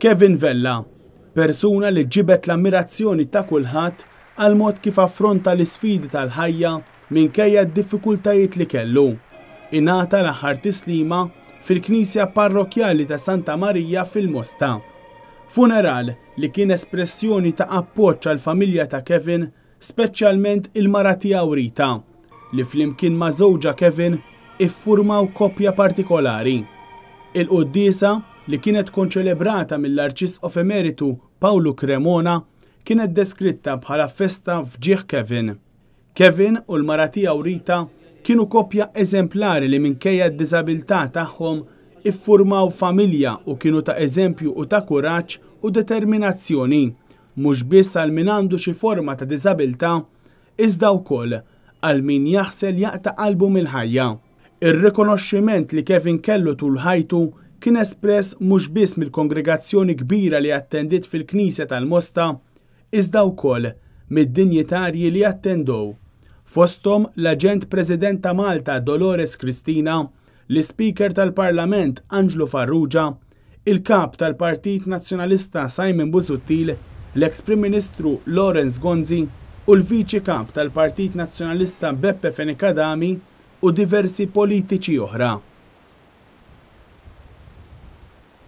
Kevin Vella, persuna li ġibet l-ammirazzjoni ta' kulħadd għal mod kif affronta l-isfidi tal-ħajja minkejja d-diffikultajiet li kellu, ingħata l-aħħar tislima fil-Knisja Parrokkjali ta' Santa Marija fil-Mosta. Funeral li kien espressjoni ta' appoġġ għall-familja ta' Kevin, speċjalment il-mara tiegħu Rita, li flimkien ma' żewġha Kevin iffurmaw koppja partikolari. Il-quddiesa, li kienet konċelebrata mill-Arċisqof Emeritu Pawlu Cremona, kienet deskritta bħala festa f'ġieħ Kevin. Kevin u l-mara tiegħu Rita kienu koppja eżemplari li minkejja d-diżabilità tagħhom iffurmaw familja u kienu ta' eżempju u ta' kuraġġ u determinazzjoni, mhux biss għal min għandu xi forma ta' diżabilità, iżda wkoll għal min jaħsel jaqta' qalbu mill-ħajja. Ir-rikonoxximent li Kevin kellu tul ħajtu kien espress mhux biss mill-kongregazzjoni kbira li attendiet fil-Knisja tal-Mosta, iżda wkoll mid-dinjitarji li attendew, fosthom l-Aġent President ta' Malta Dolores Cristina, l-Ispeaker tal-Parlament Anġlu Farrugia, il-Kap tal-Partit Nazzjonalista Simon Busuttil, l-eks Prim Ministru Lawrence Gonzi u l-Viċi Kap tal-Partit Nazzjonalista Beppe Fenech Adami u diversi politiċi oħra.